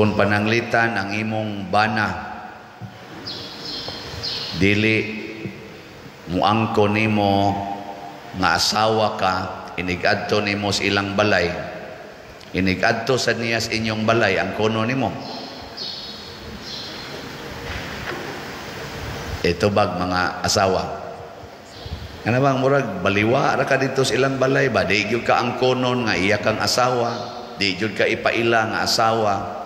Kung pananglitan ang imong bana dili muangko nimo nga asawa ka, inigadto nimo sa ilang balay, inigadto sa niya sa inyong balay, ang kono nimo. Ito bag mga asawa. Ano bang murag baliwa ra ka dito sa ilang balay ba? Di gyud ka ang konon nga iya kang asawa, di gyud ka ipaila nga asawa.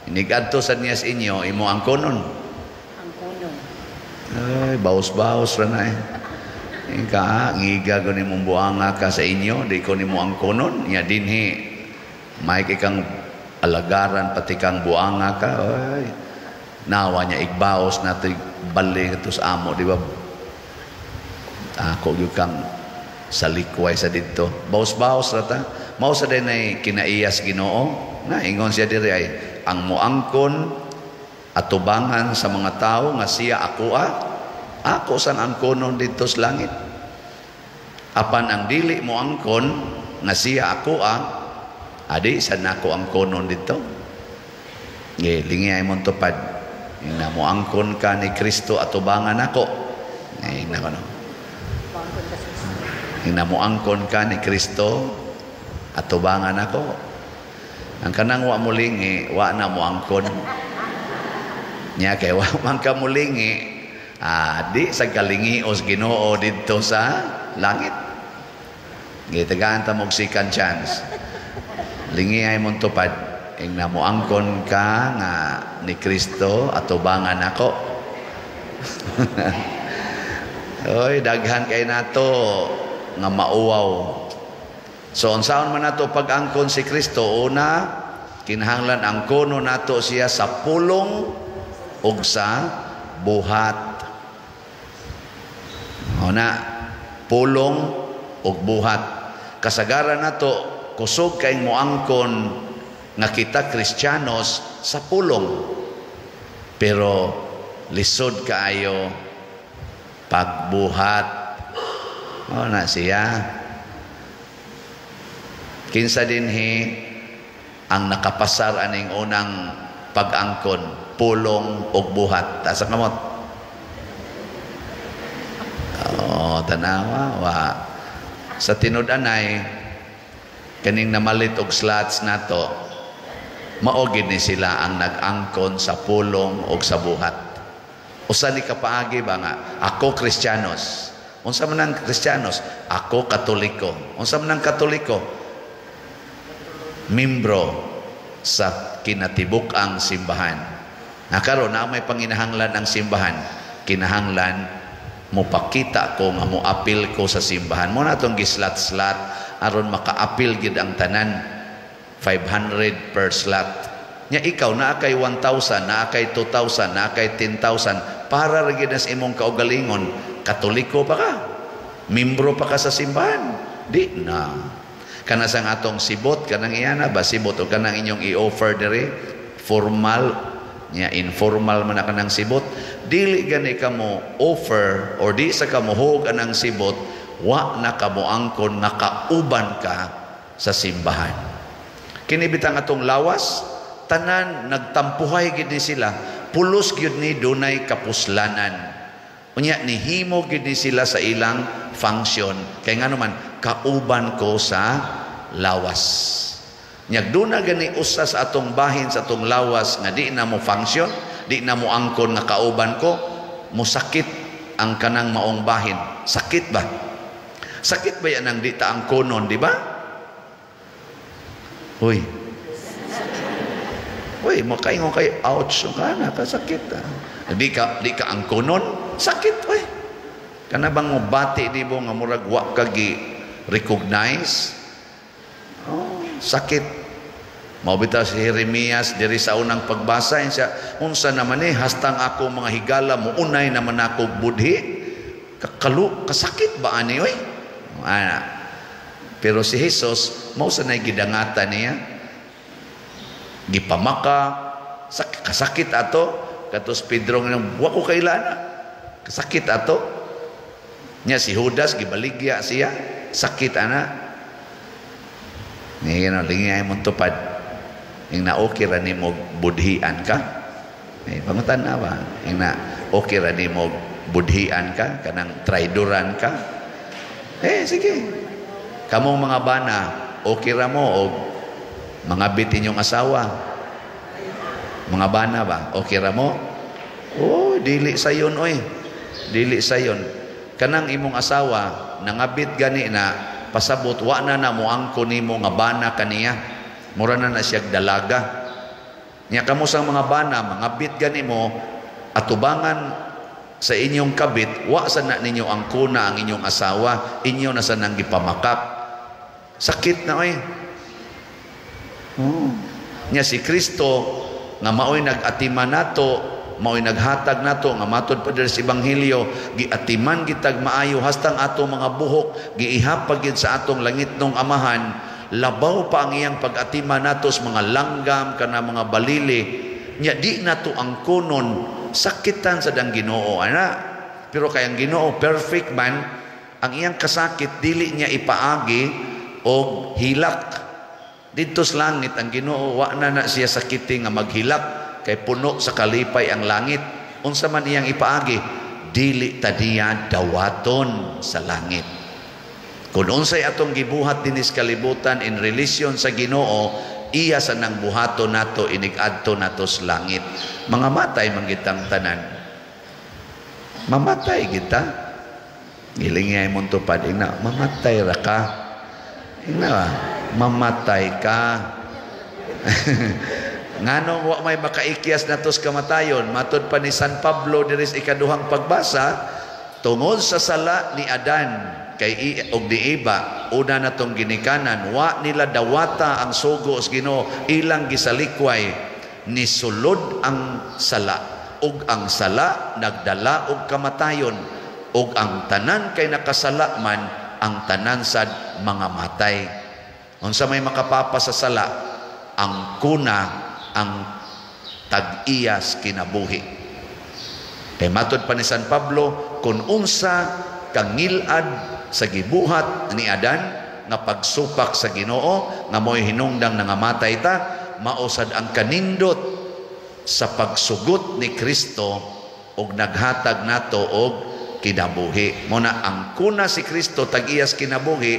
Inigadto sa niya sa inyo, imo ang konon. Ang konon. Ay, baos-baos ra na eh. Ika, ngiga ko nimong buanga ka sa inyo, di ko nimo ang konon. Nya dinhi, may kang alagaran pati kang buanga ka. Ay, nawa niya igbaos na ito bali ito sa amo, di ba? Ako gyud kang salikway sa didto. Baos-baos ra ta. Mao sa din ay kinaiyas Ginoo. Na ingon siya diri ay ang moangkon atubangan sa mga tao nga siya ako ah. Ako sang angkonon didto sa langit. Apan ang dili mo angkon nga siya ako ah, adi sad nako angkonon didto. Ge lingi ay mong tupad. Ing mo angkon ka ni Kristo atubangan nako. Ing nako no. Ing namuangkon ka ni Kristo atubangan ako. Ang kanang wa mulingi, wa na muangkon. Nya kay wa man ka mulingi, di sa kalingios Ginoo didto sa langit. Gitagaan ta mog second chance. Lingi ay mong tupad. Ing namuangkon ka nga ni Kristo atubangan ako. Oy, daghan kay nato nga mauwaw. So unsaon man nato pag-angkon si Kristo? Una, kinahanglan angkono nato siya sa pulong ug sa buhat. Una, pulong ug buhat. Kasagaran nato kusog kay moangkon nga kita Kristiyanos sa pulong. Pero lisod kaayo pagbuhat. O na siya. Kinsa dinhi ang nakapasar aning unang pag-angkon, pulong ug buhat? Taas ang kamot. Oh, tanawa wa. Sa tinud-anay kaning namalit og slots nato, mao gid ni sila ang nag-angkon sa pulong ug sa buhat. Usa ni kapaagi ba nga ako Kristiyanos? Unsa man ang Kristiyanos? Ako Katoliko. Unsa man ang Katoliko? Membro sa kinatibuk-ang simbahan. Na karon na may panginahanglan ang simbahan, kinahanglan mopakita ko nga moapil ko sa simbahan. Mo na atong gislat-slat aron makaapil gid ang tanan, 500 per slot. Nya ikaw naa kay 1,000, naa kay 2,000, naa kay 10,000, para ra gid sa imong kaugalingon, Katoliko pa ka, membro pa ka sa simbahan. Di na. Kana sang atong sibot, kanang iyana ba sibot o kanang inyong i-offer diri, formal nya informal man na kanang sibot, dili gani ka mo offer or di sa ka mohog anang sibot, wa na ka moangkon nga kauban ka sa simbahan. Kini bitang atong lawas, tanan nagtampuhay gid ni sila, pulos gyud ni dunay kapuslanan. Unya nihimo gid ni sila sa ilang function. Kay ngano man kauban ko sa lawas. Nya duna gani usa sa atong bahin sa atong lawas nga di na mo function, di na mo angkon nga kauban ko, mosakit ang kanang maong bahin. Sakit ba? Sakit ba yan ang di ta angkonon, di ba? Uy. Uy, makaingon kay ouch ka na, kasakit. Ah. Di ka angkonon, sakit uy. Kana bang mobati di mo nga murag wa ka gi recognize? Oh, sakit. Mao bitaw si Jeremias diri sa unang pagbasa siya, unsa naman ni hastang ako mga higala muunay naman ako budhi. Kakalu, kasakit ba ani oy? Ana. Pero si Jesus mao sa nay gidangatan niya. Gipamaka, kasakit ato katos Pedro nga wa ko kailana. Kasakit ato. Nya si Judas gibaligya siya, sakit ana. Ni no lingi ay mong tupad. Ingna, okay ra nimo budhian ka? Eh, pangutan na ba? Ingna, okay ra nimo budhian ka, kanang traidoran ka? Eh, sige. Kamong mga bana, okay ra mo og mga bit inyong asawa? Mga bana ba? Okay ra mo? Oh, dili sayon oy. Dili sayon. Kanang imong asawa nangabit gani na, pasabot wa na na moangko nimo nga bana kaniya. Mura na na siya dalaga. Nya kamo sang mga bana, mangabit gani mo atubangan sa inyong kabit, wa sa na ninyo ang kuna ang inyong asawa, inyo na sa nang gipamakak. Sakit na oy. Oh. Nya si Kristo nga maoy nag-atiman nato, maoy naghatag nato nga matod pa diri sa ebanghelyo, giatiman gitag maayo hastang ato mga buhok giihapag gid sa atong langitnong Amahan. Labaw pa ang iyang pag-atiman nato sa mga langgam kana mga balili. Nya di nato ang kunon, sakitan sa dang Ginoo ana. Pero kay ang Ginoo perfect man, ang iyang kasakit dili niya ipaagi og hilak. Didto sa langit ang Ginoo wa na na siya sakiti nga maghilak kay puno sa kalipay ang langit. Unsa man iyang ipaagi, dili ta diya dawaton sa langit. Kung unsay atong gibuhat dinhi sa kalibutan in relation sa Ginoo, iya sa nang buhaton nato inig-adto nato sa langit. Mga matay man gitang tanan. Mamatay kita. Giling mong tupad, ingna, mamatay ra ka. Ingna, mamatay ka. Nganong wa may makaikyas nato sa kamatayon? Matod pa ni San Pablo diri sa ikaduhang pagbasa, tungod sa sala ni Adan kay og ni Eva, una natong ginikanan, wa nila dawata ang sugo sa Ginoo, ilang gisalikway, nisulod ang sala, ug ang sala nagdala og kamatayon, ug ang tanan kay nakasala man, ang tanan sad mga matay. Unsa may makapapa sa sala? Ang kuna ang tag-iyas kinabuhi. Kay matod pa ni San Pablo, kung unsa kangilad sa gibuhat ni Adan nga pagsupak sa Ginoo nga mo'y hinungdang nangamatay ta, mausad ang kanindot sa pagsugot ni Kristo og naghatag nato og kinabuhi. Mo na ang kuna si Kristo tag-iyas kinabuhi,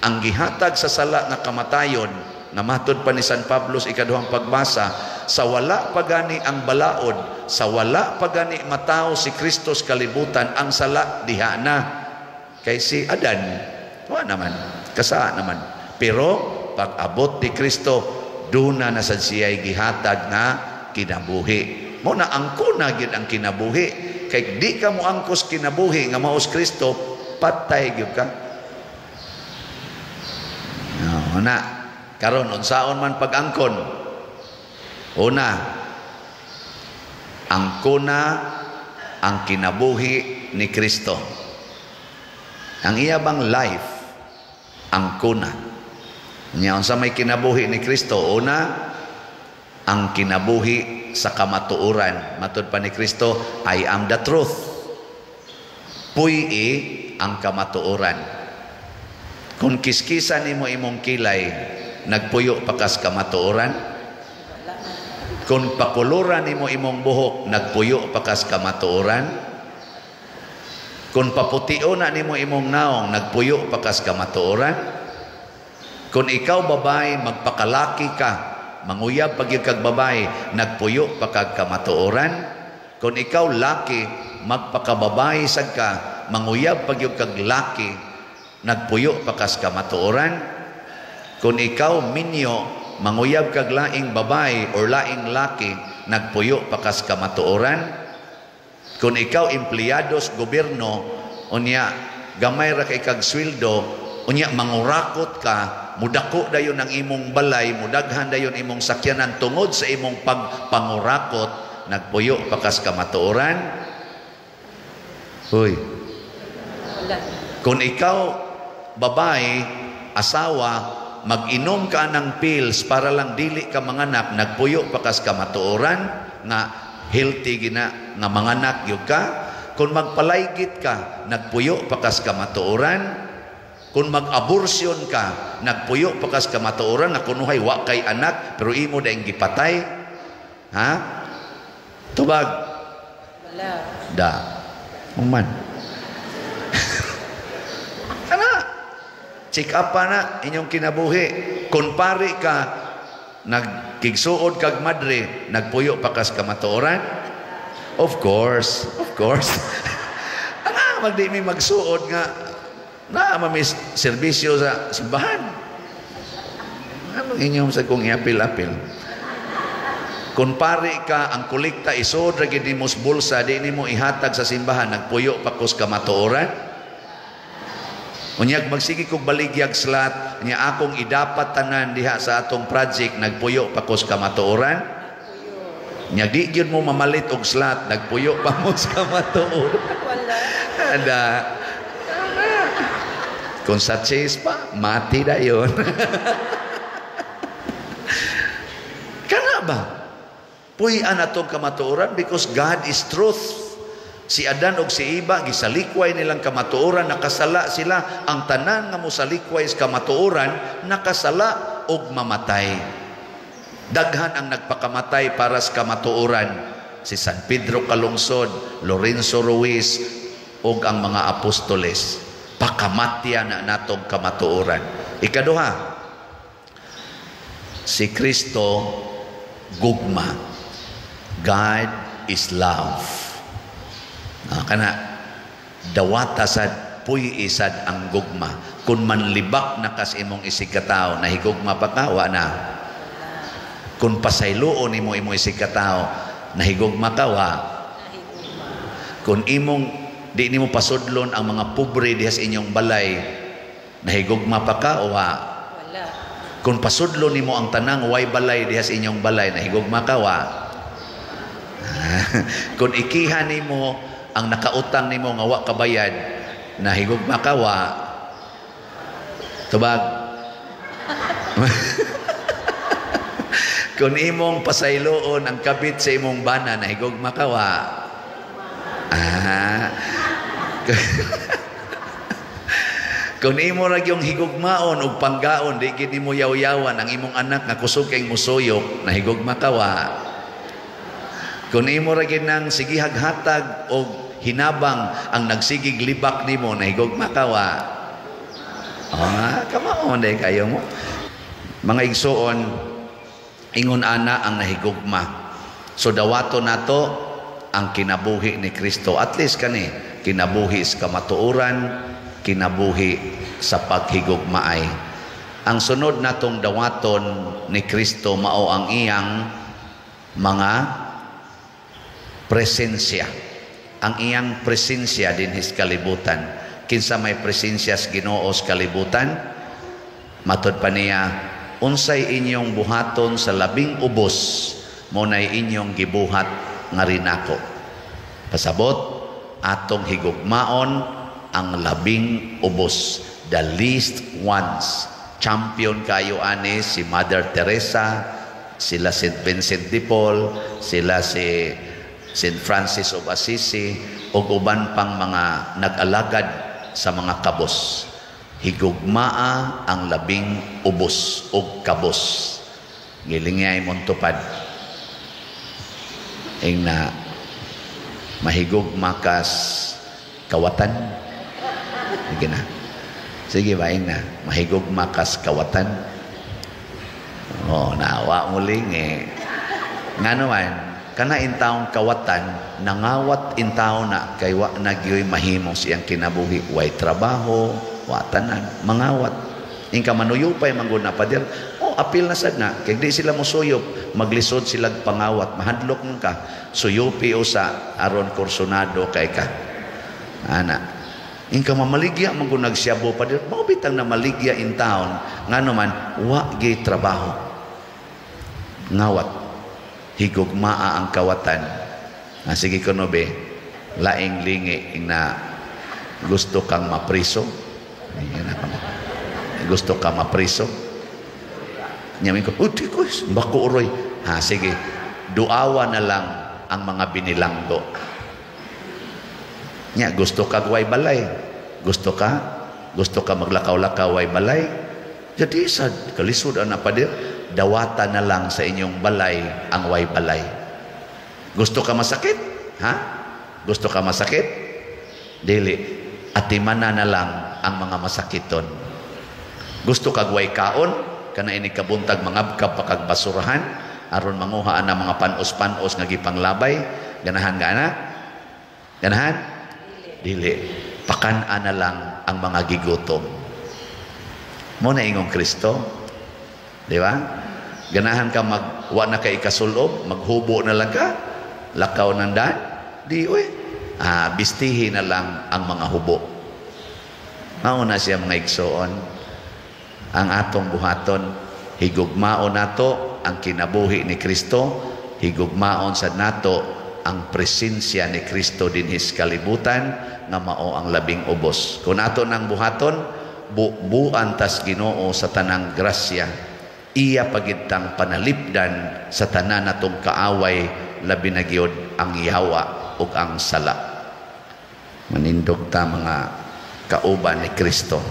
ang gihatag sa sala nga kamatayon, nga matod pa ni San Pablo sa ikaduhang pagbasa, sa wala pa gani ang balaod, sa wala pa gani matawo si Kristo sa kalibutan, ang sala diha na. Kay si Adan, wa naman, kasaa naman. Pero pag abot ni Kristo, duna na sad siya'y gihatag nga kinabuhi. Mo na ang kuna gyud ang kinabuhi. Kay di ka mo angkos kinabuhi nga maos Kristo, patay gyud ka. No, na karon unsaon man pag-angkon? Una, ang kuna ang kinabuhi ni Kristo. Ang iya bang life ang kuna. Nya unsa may kinabuhi ni Kristo? Una, ang kinabuhi sa kamatuoran. Matod pa ni Kristo, "I am the truth." Puy-i ang kamatuoran. Kung kiskisan nimo imong kilay, nagpuyo pa kas kamatuoran? Kung pakuluran nimo imong buhok, nagpuyo pa kas kamatuoran? Kung paputio na nimo imong naong, nagpuyo pa kas kamatuoran? Kung ikaw babae, magpakalaki ka, manguyab pag kag babae, nagpuyo pa kag kamatuoran? Kung ikaw laki, magpakababae sad ka, manguyab pag kag laki, nagpuyo pa kas kamatuoran? Kung ikaw minyo, manguyab kag laing babae or laing laki, nagpuyo pa kas kamatuoran? Kung ikaw empleyado sa gobyerno, unya gamay ra kay kag sweldo, unya mangurakot ka, mudako dayon ang imong balay, mudaghan dayon imong sakyanan tungod sa imong pagpangurakot, nagpuyo pa kas kamatuoran? Hoy. Kung ikaw babae, asawa, mag-inom ka ng pills para lang dili ka manganak, nagpuyo pa kas kamatuoran nga healthy gina nga manganak gyud ka? Kung magpalaygit ka, nagpuyo pa kas kamatuoran? Kung mag-abortion ka, nagpuyo pa kas kamatuoran nga kunuhay wa kay anak pero imo daing gipatay? Ha? Tubag. Wala. Da. Uman. Kana. Check up pa na inyong kinabuhi. Kung pari ka, nagkigsuod kag madre, nagpuyo pa kas kamatuoran? Of course. Of course. Ang magdi mi magsuod nga naa mami serbisyo sa simbahan. Anong inyong sa kong iapil-apil? Kung pari ka, ang kolekta isod ra gid nimo sa bulsa, di nimo ihatag sa simbahan, nagpuyo pa kus kamatuoran? Unyag magsige kog baligyag slot, nya akong idapat tanan diha sa atong project, nagpuyo pa kus kamatuoran? Nya di gyud mo mamalit og slot, nagpuyo pa mo sa kamatuoran? Wala. Ada. Kung sa chase pa, mati dayon. Kana ba? Puy-an atong kamatuoran because God is truth. Si Adan og si Eva gisalikway nilang kamatuoran, nakasala sila. Ang tanan nga mosalikway sa kamatuoran, nakasala og mamatay. Daghan ang nagpakamatay para sa kamatuoran. Si San Pedro Calungsod, Lorenzo Ruiz og ang mga apostoles. Pakamatya na natong kamatuoran. Ikaduha, si Kristo gugma. God is love. Kana dawata sad, puy sad ang gugma. Kung manlibak na kas imong isig katawo, nahigugma pa ka, wa na. Kung pasayloon nimo imong isig katawo, nahigugma ka, wa. Kung imong di nimo pasudlon ang mga pobre diha sa inyong balay, nahigugma pa ka o wa? Wala. Kung pasudlon nimo ang tanang way balay diha sa inyong balay, nahigugma ka, wa? Kung ikiha nimo ang nakautang nimo nga wa kabayad, nahigugma ka, wa? Tubag. Kung imong pasayloon ang kabit sa imong bana, nahigugma ka, wa? Kung imo ra gyung higugmaon og panggaon, di gid nimo yaw-yawan ang imong anak nga kusog kay musuyok, nahigugma ka, wa? Kung imo ra gyud nang sigihag hatag og hinabang ang nagsigig libak nimo, nahigugma ka, wa? Kamao day kayo mo. Mga igsuon, ingon ana ang nahigugma. So dawato nato ang kinabuhi ni Kristo. At least kani kinabuhi sa kamatuoran, kinabuhi sa paghigugmaay. Ang sunod natong dawaton ni Kristo mao ang iyang mga presensya. Ang iyang presensya dinhi sa kalibutan. Kinsa may presensya sa Ginoo sa kalibutan? Matod pa niya, unsay inyong buhaton sa labing ubos, mo nay inyong gibuhat nga rinako. Pasabot, atong higugmaon ang labing ubos, the least ones. Champion kayo ani si Mother Teresa, sila Saint Vincent de Paul, sila si Saint Francis of Assisi, ug uban pang mga nag-alagad sa mga kabos. Higugmaa ang labing ubos og kabos. Gilingay mong tupad. Ing na mahigugma kas kawatan. Sige na. Sige ba, ing na mahigugma kas kawatan. Oh, naawa mo ling eh. Nga naman, kana intawong kawatan, nangawat intaw na kay wa na gyoy mahimo siyang kinabuhi. Way trabaho, wa tanan, mangawat. Ingka manuyupay manggod na pader, oh, apil na sad na kay di sila mosuyop, maglisod sila pangawat, mahadlok man ka, suyupi usa aron kursonado kay ka. Ana. Ingka mamaligya man gud nagsyabo pader, mao bitang na maligya in town, ngano man wa gyud trabaho. Ngawat. Higugmaa ang kawatan. Ah, sige kuno be, laing lingi na gusto kang mapriso. Gusto ka mapriso? Nyamin ko, uti ko, bako uroy. Ha, sige, duawa na lang ang mga binilanggo. Nya, gusto ka guway balay. Gusto ka Gusto ka maglakaw-lakaw way balay? Jadi sa kalisod ana, pader, dawata na lang sa inyong balay ang way balay. Gusto ka masakit? Ha? Gusto ka masakit? Dili. Atimana na lang ang mga masakiton. Gusto kag way kaon? Kana ini kabuntag mangabkab pa kag basurahan aron manguha ana mga panos-panos nga gipanglabay. Ganahan ka na? Ganahan? Dili. Pakan-a na lang ang mga gigutom. Mao na ingong Kristo. Di ba? Ganahan ka mag wa na kay ikasulob, maghubo na lang ka, lakaw ng daan? Di uy. Ah, bistihi na lang ang mga hubo. Mao na siya, mga igsoon. Ang atong buhaton, higugmaon nato ang kinabuhi ni Kristo, higugmaon sa nato ang presensya ni Kristo dinhi sa kalibutan nga mao ang labing ubos. Kung ato nang buhaton, bubuan tas Ginoo sa tanang grasya. Iya pagitang panalipdan sa tanan natong kaaway, labi na gyud ang yawa ug ang sala. Manindog ta, mga kauban ni Kristo.